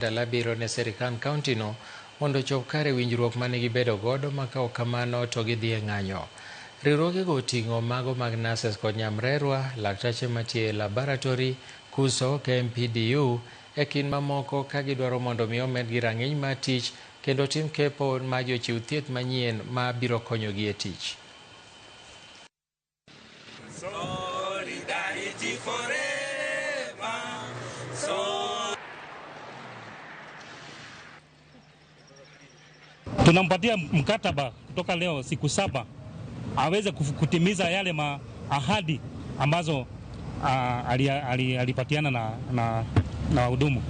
Ndalo abiriyo ne sirikand kaunti no mondo ochop kare winjruok mane gibedo godo ma ka ok kamano to gidhi e ng'anyo. Riwruogego oting'o mago mag nurses kod nyamrerwa, laktache matiyo e laboratory, KUSO, KMPDU e kind mamoko ka gidwaro mondo mi omedgi rang'iny mar tich kendo tim kepo mar jochiw thieth manyien ma biro konyogi e tich. Solidarity forever. So Tunampatia mkataba kutoka leo siku 7 aweze kutimiza yale ahadi ambazo alipatiana na wahudumu.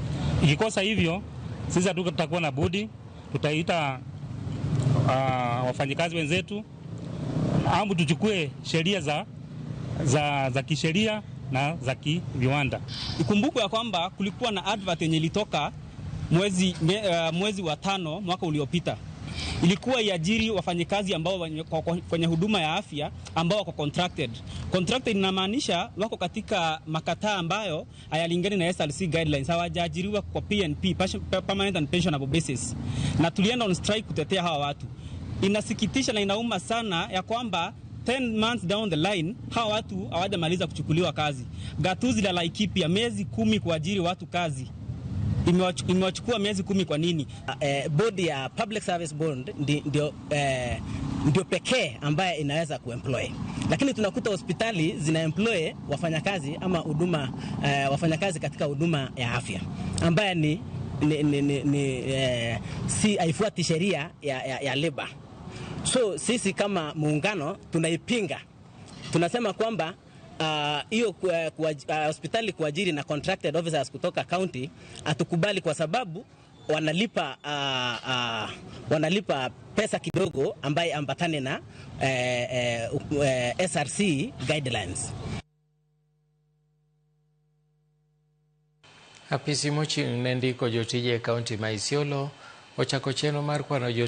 Ikikosa hivyo, sisi hatutakuwa na budi, tutaita wafanyikazi wenzetu au tuchukue sheria za kisheria na za kiviwanda. Ikumbukwe ya kwamba kulikuwa na advert yenye ilitoka mwezi wa 5 mwaka uliopita. Ilikuwa iajiri wafanyikazi ambao kwenye huduma ya afya ambao wako contracted. Contracted inamaanisha wako katika makataa ambayo hayalingani na SRC guidelines, hawajaajiriwa kwa PNP, permanent and pensionable basis. Na tulienda on strike kutetea hawa watu. Inasikitisha na inauma sana ya kwamba 10 months down the line hawa watu hawajamaliza kuchukuliwa kazi. Gatuzi la Laikipia miezi 10 kuajiri watu kazi. Imewachukua miezi 10 kwa nini? Bodi ya Public Service Board ndio pekee ambaye inaweza kuemploy. Lakini tunakuta hospitali zina employ wafanyakazi ama huduma, wafanyakazi katika huduma ya afya ambaye si haifuati sheria ya labor. So sisi kama muungano tunaipinga. Tunasema kwamba hiyo hospitali kuajiri na contracted officers kutoka county hatukubali, kwa sababu wanalipa pesa kidogo ambaye ambatane na SRC guidelines. Apisi mochung' ne ndiko jotije e kaunti ma Isiolo ochako chenro mar kwano jotije.